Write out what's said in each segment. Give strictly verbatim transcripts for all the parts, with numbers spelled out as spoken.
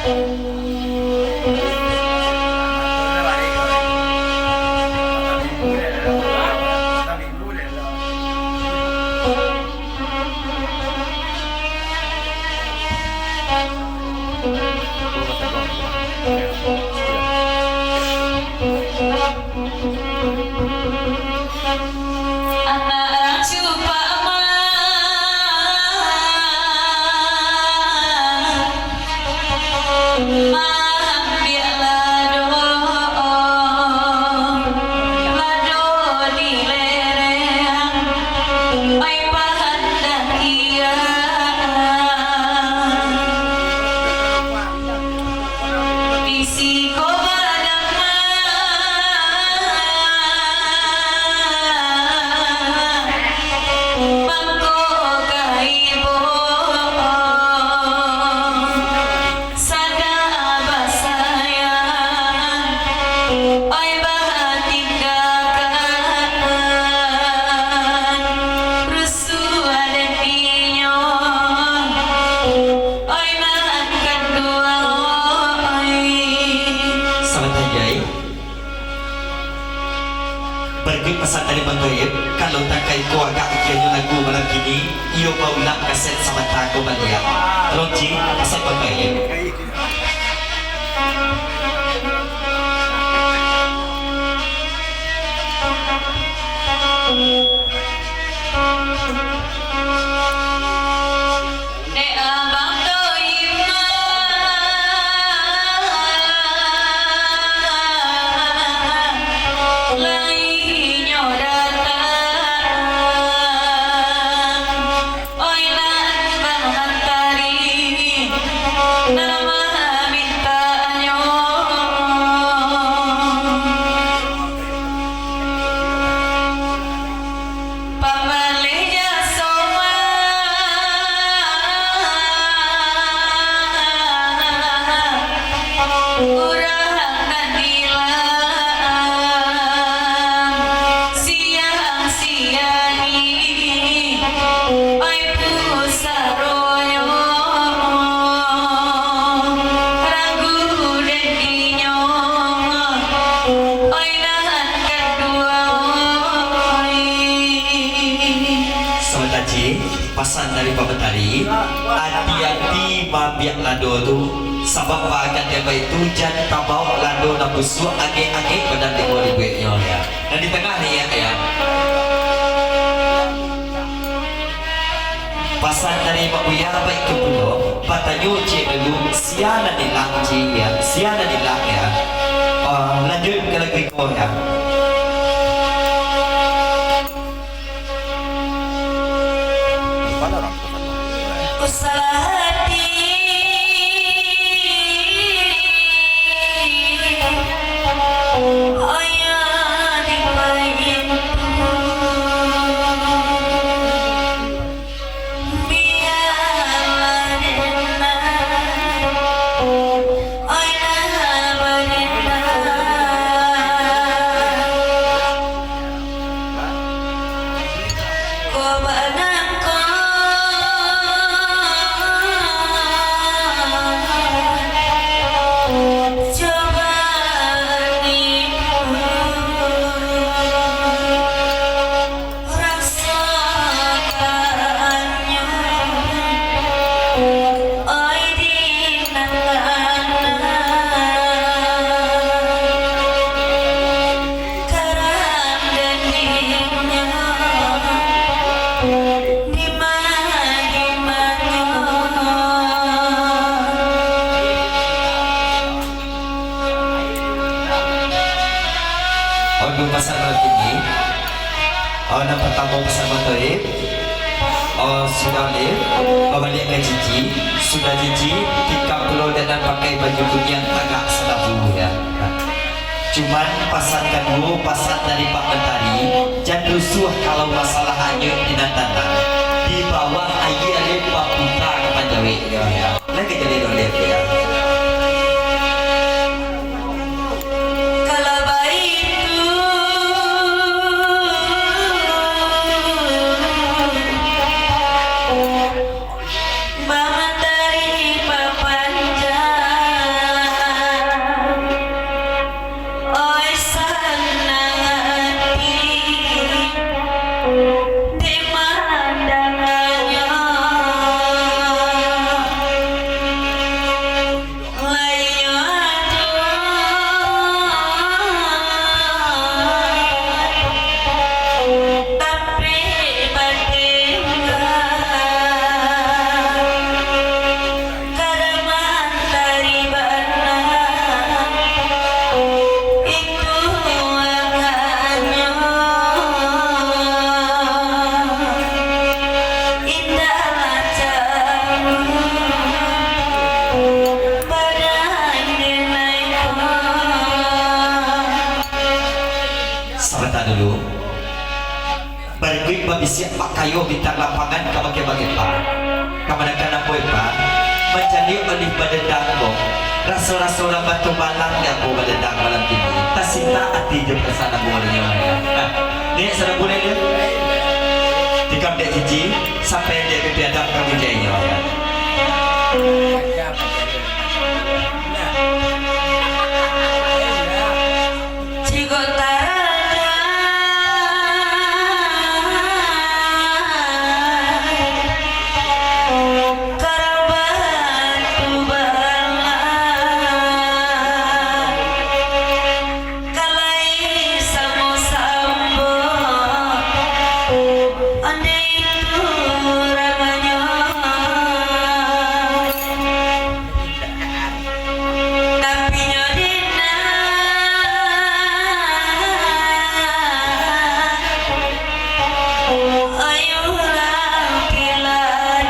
Anak cupak mah, maambiak lado, lado di lereng, ai pahan dah kian. Di siko badamah, mangko ka ibo, sada basayang, oi batinggakan, rusuah dan inyo. Oi, nan kanduang, oi. Sabananyo, barikuik pasan dari Bang Toib, kalau takai ko agak ikanyo lagu malam kini, iyo baulang kaset sabanta ko baliak. Tolong, Cik, pasan Bang Toib. Dek Abang Toib mah, lai nyo datang. Oi, nan Bang Mantari, nan mamintanyo. Pamaleh jaso mah, urang nan ilang, siang-siang ni, oi, pusaronyo, ragu den inyo, oi, nan kanduang, oi. Sabanta, Cik. Pasan dari Pak Batari, ati-ati maambiak lado tu, sabab baagian dek baitu, jan tabao lado nan busuak agek-agek badan dek dibueknyo, ya. Nan di tangah ni, ya, ya. Pasan dari Mak Buya baitu pulo, batanyo ciek dulu, sia nan ilang, Cik, ya, sia nan ilang, ya. Ah, lanjut ka lagu iko, ya. Ku salah hati, oh ya, di lain. Biarlah denai, oi, nah badenai. Ko banangko, coba nipu. Rasakan nyo, oi, di nan tanah, karang dendingnyo, di ma-, di manyo. Aduh, pasan malam kini. Oh, nan partamo pasan Bang Toib. Oh, sudah leh, babaliak ka cici. Sudah cici, tikam pulo dek nan pakai baju kuniang tagak salabu, ya. Cuman pasan kaduo, pasan dari Pak Mentari, jan rusuah kalau masalah anyuik di nan tanah. Di bawah aia leh baputa ka panjawek, ya, ya. Lai ka jadi dodek, ya. Kalau baitu, Bang Mantari papanjang Babisiak bakayo bintang lapangan ka bakeh-bakeh pa. Kamanakan ambo, Epa, mancaliak olih badendang ko. Raso-raso urang batu malang di ambo badendang malam kini. Tasintak ati jo parasaan ambo oleh nyo, ya. Nah, ni saudara bulek dia. Tikam dek cici, sampai dek pipi adam ka bujai nyo, ya. Jikok tarang karang batu balang, kalai samo-samo, ondeh itu ranganyo. Tapi nyo dina, ayulah kiladan,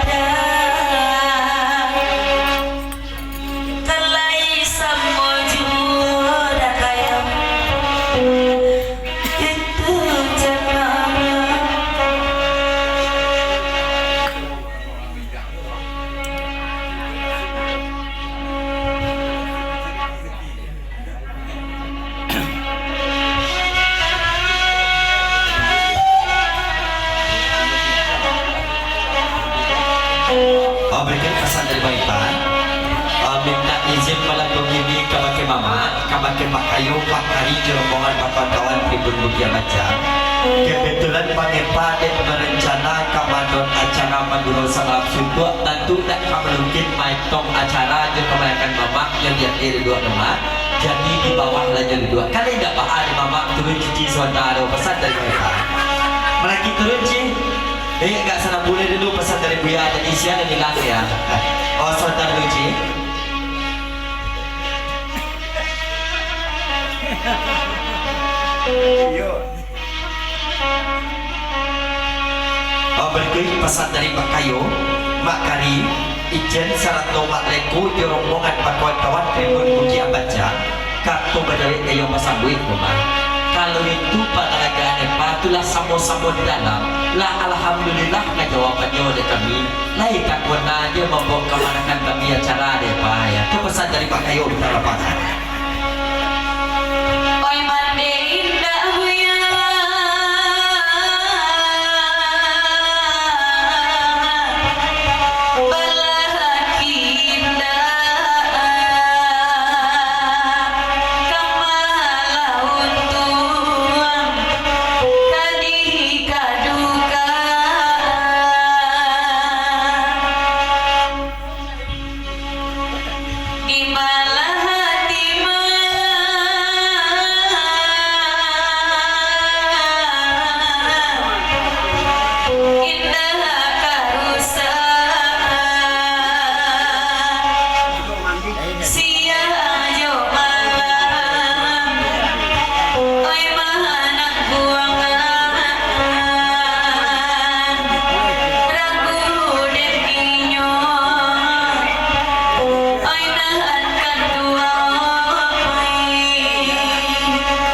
kalai samo juo dakayang, itu jangan. Oh, berikut pasan dari Bang Ipan. Oh, minta izin malam kini ka bakeh mamak. Ka bakeh bakayo, bakari jo rombongan bakawan-kawan Tribun Bukik Ambacang. Kebetulan Bang Epa dek berencana ka maadok acara magurau samalam suntuak, tantu dak ka mungkin maetong acara jo kamanakan mamak nyo di ateh duduak rumah. Jadi di bawah lah nyo duduak. Kalau indak baa dek mamak turun cici sabanta, ado pasan dari Bang Epa. Malaki turun, Ci. Eh, agak sana buliah dulu, pasan dari Buya, jadi sia dan hilang ya. Oh, sabanta dulu, Ci. Oh, berikut pasan dari Mak Kayo, Mak Kari, Ijen, sarato Mak Leko, jo rombongan bakawan-kawan Tribun Bukik Ambacang, kato bajawek kayo basambuik, Mak. Kalau itu pangaragaan Epa tu lah samo-samo di dalam, lah alhamdulillah ka jawabannyo dek kami. Lai takana je mambao kamanakan kami acara dek Epa, ya. Tu pasan dari Mak Kayo di lapangan. Oi mande indak buya, balaki indak, kamalah untuang, kadih kadukaan. Di malah hati mah, indak karusakan. Siang jo malam, oi, manangguangan, ragu dek inyo, oi, nahankan duo, oi.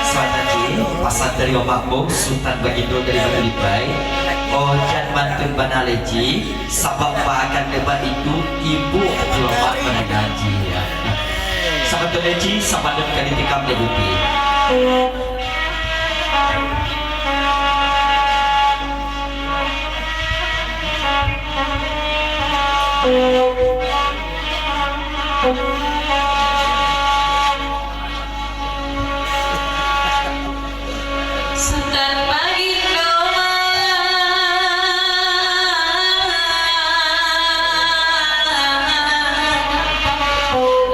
Sabagai pasan dari Omak Bong, Sutan Bagindo dari Batu Lipai, ojan mantun bana leci. Sabab baakan dek baitu, ibu jo apak manangaji, ya. Sabantuak leci, sabalun ka ditikam dek buti. Sutan Bagindo mah,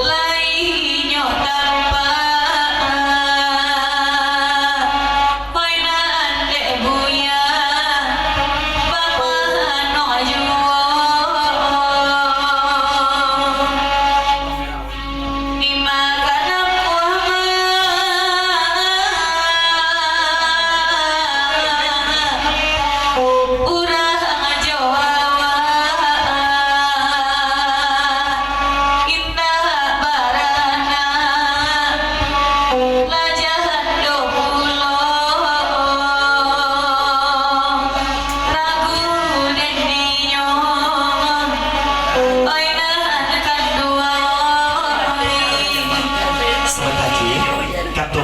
lai nyo tampak, oi, nan dek buya, bamanok juo.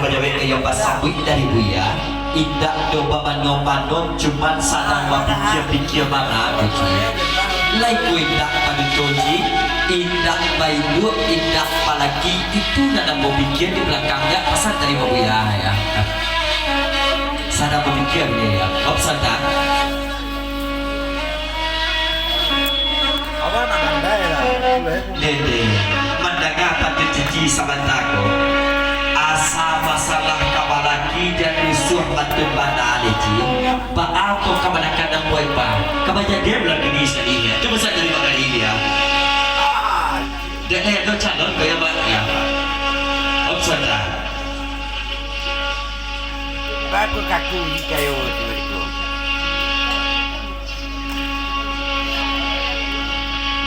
Pajawek nan basambuik dari Buya, indak doh bamanuang-manuang, cuman sadang bapikia-pikia bana, Ji. Lai ko indak panutuik, Ji, indak bainduak, indak balaki, itu nan ambo pikia di balakang, yo, pasan dari Buya, yo. Sadang bapikia bana, yo. Om, santai. Dede, mandanga pantun Cici sabanta ko, asa masalah ka balaki jan rusuah pantun bana, Ci. Baa ko kamanakan nan buek, Pak? Ka bajadian bulan kini sakali, yo. Cubo sajo limo kali, yo. Dek, eh, ado calon ko, yo, Pak, yo. Om, santai. Baku kaku di kayo tu, Riko.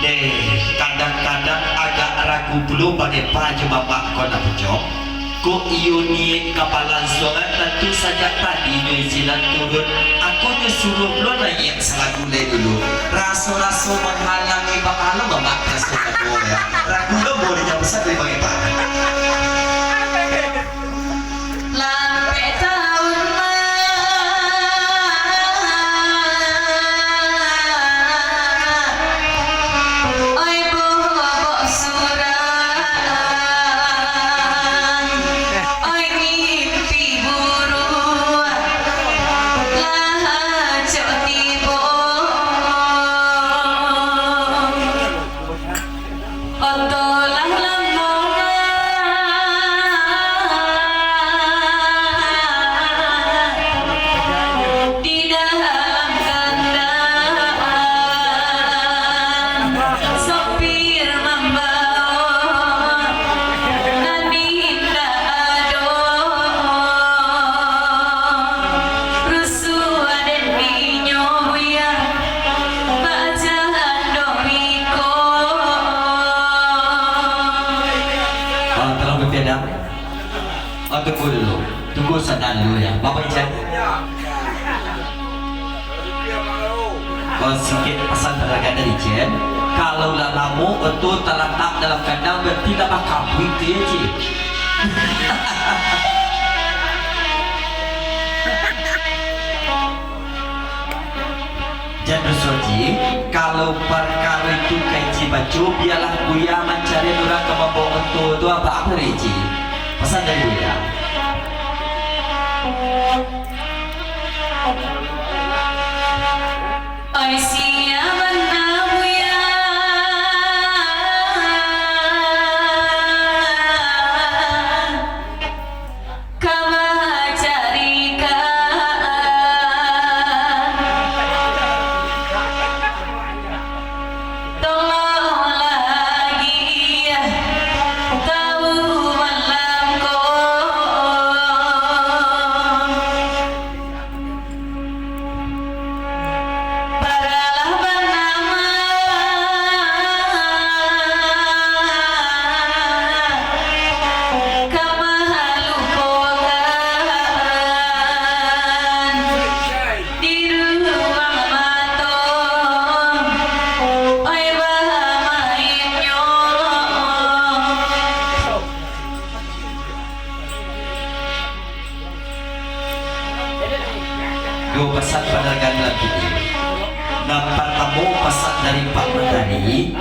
Deh, kadang-kadang agak ragu pulo baa jo mamak ko nak pucok. Kok iyo niaik ka balansuangan, tantu sajak tadi nyo izinan turun. Ako nyo suruah pulo naiak salagu lai dulu. Raso-raso manghalangi baa lo mamak raso ambo, yo. Ragu lo ambo dek nyo pasan dari Bang Epa. Lampek taun mah, oi bobok surang, oi mimpi buruak, lah acok tibo. Oto lah lamo di dalam kandang, sopir mambaok nan indak ado. Rusuah den dinyo, Buya. Bacaan dok iko. Ah, tarang bapiadang. Ah, tunggu dulu. Tunggu sadan dulu, yo. Bapak Ican. Oh, sikik pasan tarakan dari Cen. Kalau lah lamo oto talatak dalam kandang, barati lah bakabuik tu, yo, Cik. Jan rusuah, Ji. Kalau parkaro itu ka Ji baco, bialah Buya mancari urang ka mambaok oto tu, abak-abak, Ji. Pasan dari Buya. Oi, sia bana, Buya. Ka bacarikaan, tolong lagi tau malam ko. Paralah banama ka mahalukokan di ruang mato, oi bamainnyo. Duo pasan panarakan malam kini. Nan partamo, pasan dari Pak Matari.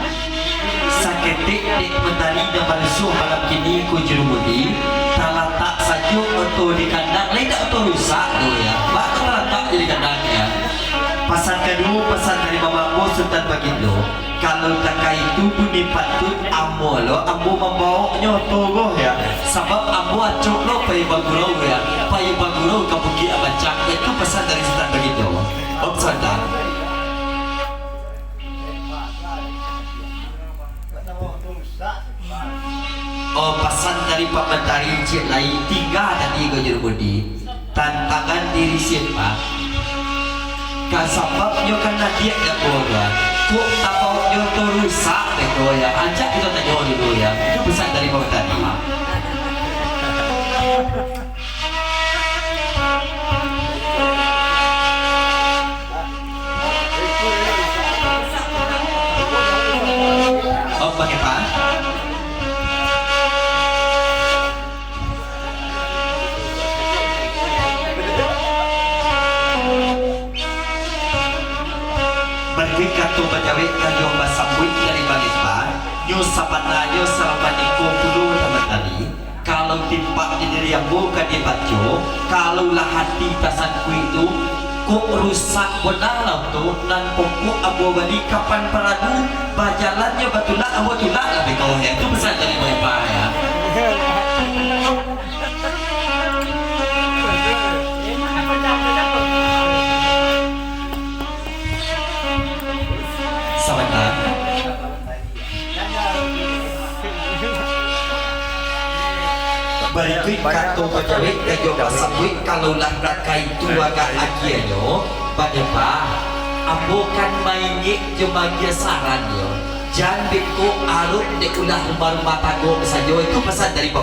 Saketek dek Matari nan balusuah malam kini ko, Jurumudi, talatak sajo oto di kandang, lai indak oto rusak tu, yo. Baa ko talatak di kandang, yo. Pasan kaduo, pasan dari Mamak Sutan Bagindo. Kalau takah itu pun dipatut ambo lo, ambo mambaoknyo togoh, yo. Sabab ambo acok lo pai bagurau, yo. Pai bagurau ka Bukik Abacang. Itu pasan dari Sutan Bagindo. Om Santai. Oh, pasan dari Pak Matari ciek lai, tingga tadi ko, Jurumudi. Tantangan diri siapa? Ka sababnyo kan adiak dako, yo. Kok tabaoknyo tu rusak, dako, yo. Ajak kito tanyo dulu, yo. Itu pasan dari Pak Matari. Oh, pakai pan? Kayo basambuik dari Balimbang, nyo sabananyo sarupo niko pulo, Taman Tali. Kalau timpak di diri ambo ka dibaco, kalau lah ati tasangkuik tu, kok rusak bana lah tu, nan pokok ambo bali kapan paradu, bajalannyo batulak, ambo tulak lah beko. Itu pesan dari Balimbang, ya. Sabanta. Barikuik kato pacawek kayo basambuik, kalau lah bakaitu agak agiahnyo, Balimbang, ambo kan maingek jo maagiah saran yo. Jan beko arok dek ulah rumah-rumah tanggo sajo, itu pesan dari